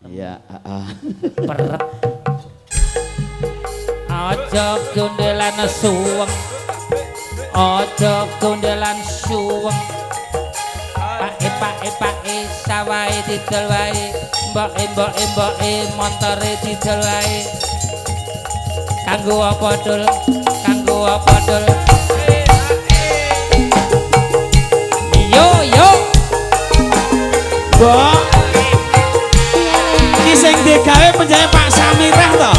Iya, heeh. Peret. Aja gondelan suweng. Aja gondelan suweng. Pake pake pake sawahe didol wae. Mboke mboke mboke montore didol wae. Kanggo apa dul? Kanggo apa dul? Yo yo. Mbok. Iki sing digawe penjaya Pak Samirah to?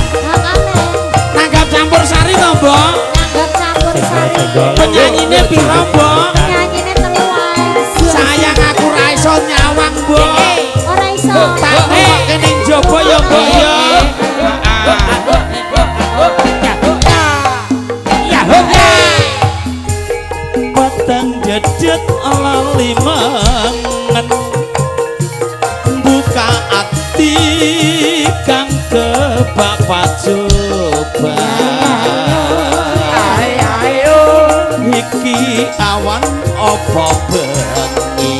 Nanggap campur sari to, Mbok? Nanggap campur sari. Penyanyine piro, Mbok? Penyanyine telu wae. Sayang aku ra iso nyawang, Mbok. Ora iso. Tak ngrungokke ning jaba ya, Mbok ya. Peteng dedet lali mengen buka ati kang kebak pacoba. Iki awan apa bengi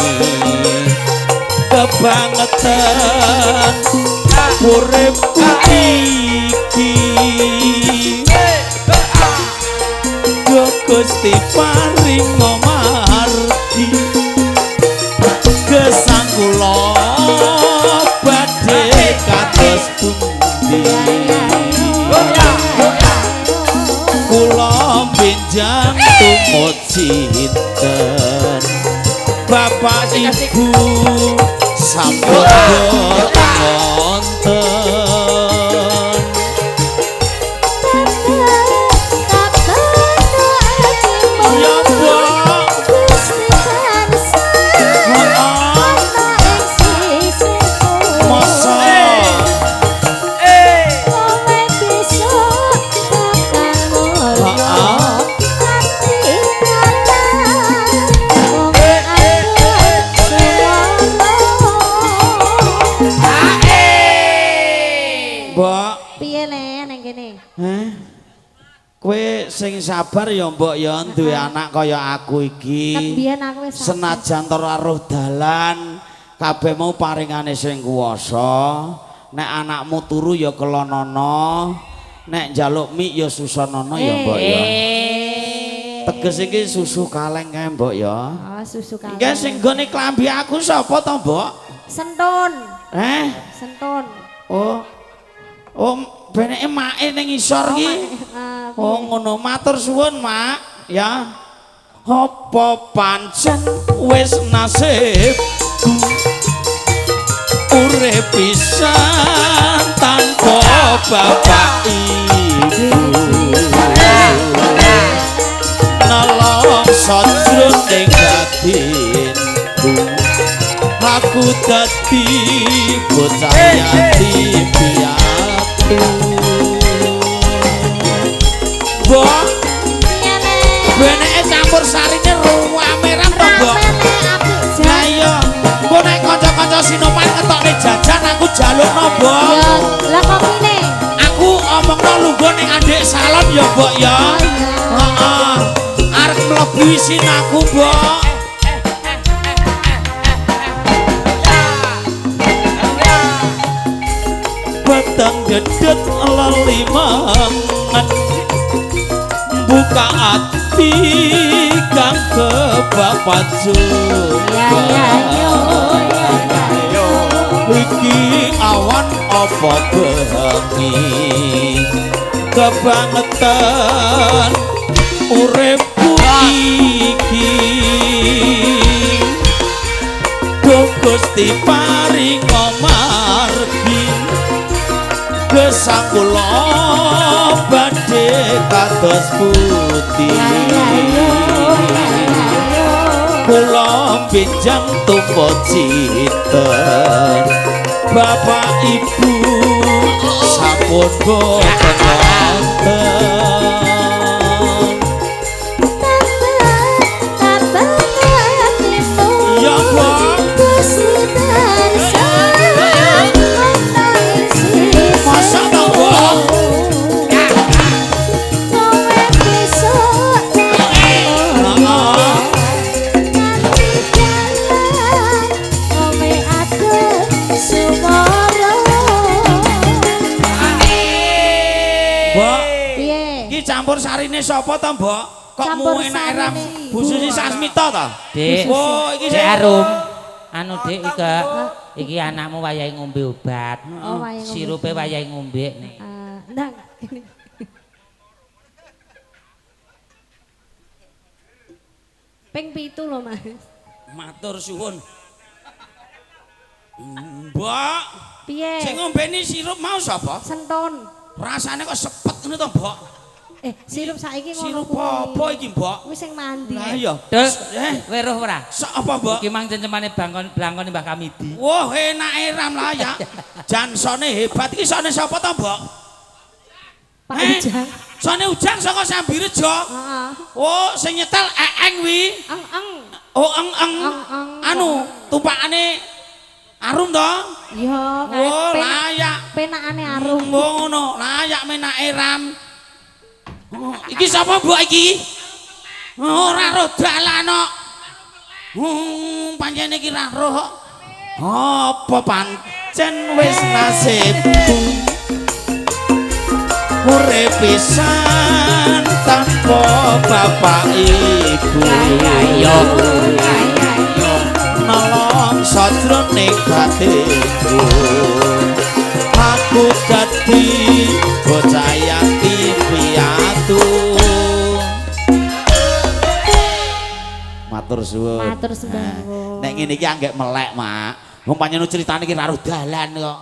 kebangetan uripku iki. Gusti paring margi gesang kula badhe kados pundi. Kula benjang tumut sinten bapak ibu sampun boten wonten. Kowe sing sabar ya mbok ya duwe anak kaya aku iki. Senajan to ora roh dalan, kabeh mau paringane sing kuwasa. Nek anakmu turu ya kelonono, nek njaluk mie ya susonono ya mbok ya. Teges iki susu kaleng kae mbok ya. Oh, susu kaleng. Iki sing nggone klambi aku sapa to, Mbok? Sentun. Eh? Sentun. Oh. Oh, beneke make ning isor iki. Oh, ngono. Matur suwun, Mak, ya. Apa pancen wis nasibku urip pisan tanpa bapak ibu. Nelongso jroning batinku, aku dadi bocah yatim piatu. Mbok, beneke campur sarine ruwameran to, Mbok? Lah iya, engko nek kanca-kanca sinoman ngetokne jajan aku jalukno, Mbok. Ya, lah kopine. Aku omongno lungguh ning andhek salon ya, Mbok ya. Heeh. Arep mlebu isin aku, Mbok. Peteng dedet lali mangan buka ati kang kebak pacoba. Iki awan apa bengi kebangetan uripku iki. Duh Gusti paring margi gesang kula badhe kados putih. Kula benjang tumpa cinten bapak ibu sampun boten wonten. Ya Mbok. Masa to, Mbok? Mbok. Piye? Iki campur sarine sapa to, Mbok? Kok Campur mu enak ram sarine. Bu Susi Sasmita to? Dik. Oh, iki Dek sing Arum. Anu Dik iki. Iki anakmu wayahe ngombe obat. Oh, wayahe ngombe. Sirupe wayahe ngombe nih. Ndang. Ping 7 lho, Mas. Matur suwun. Mbok. Piye? Sing ngombeni sirup mau sapa? Senton. Rasane kok sepet ngono to, Mbok? Sirup saiki ngono Sirup kuwi. apa iki, Mbok? Kuwi sing mandi. Lah iya. Dul, weruh ora? Sok apa, Mbok? Iki mang cencemane bangkon blangkone Mbah Kamidi. Wah, enake ram lah ya. Jan sone hebat iki sone sapa to, Mbok? Pak Ujang. Sone Ujang saka Sambirejo. Heeh. Oh, sing nyetel eeng wi. Eng-eng. Oh, eng-eng. Eng-eng. Anu, tumpakane Arum to? Iya, kae Oh, layak. Penakane Arum. Ngono, layak menake ram. Oh, iki sapa mbok iki? Ora roh dalan kok. Pancen iki ra roh kok. Apa pancen wis nasibku? Urip pisan tanpa bapak ibu. Ayo. Nelongso jroning batinku. Aku dadi bocah yatim piatu. Matur suwun. Matur sembah nuwun. Nek ngene iki anggek melek, Mak. Wong panjenengan critane iki ra roh dalan kok.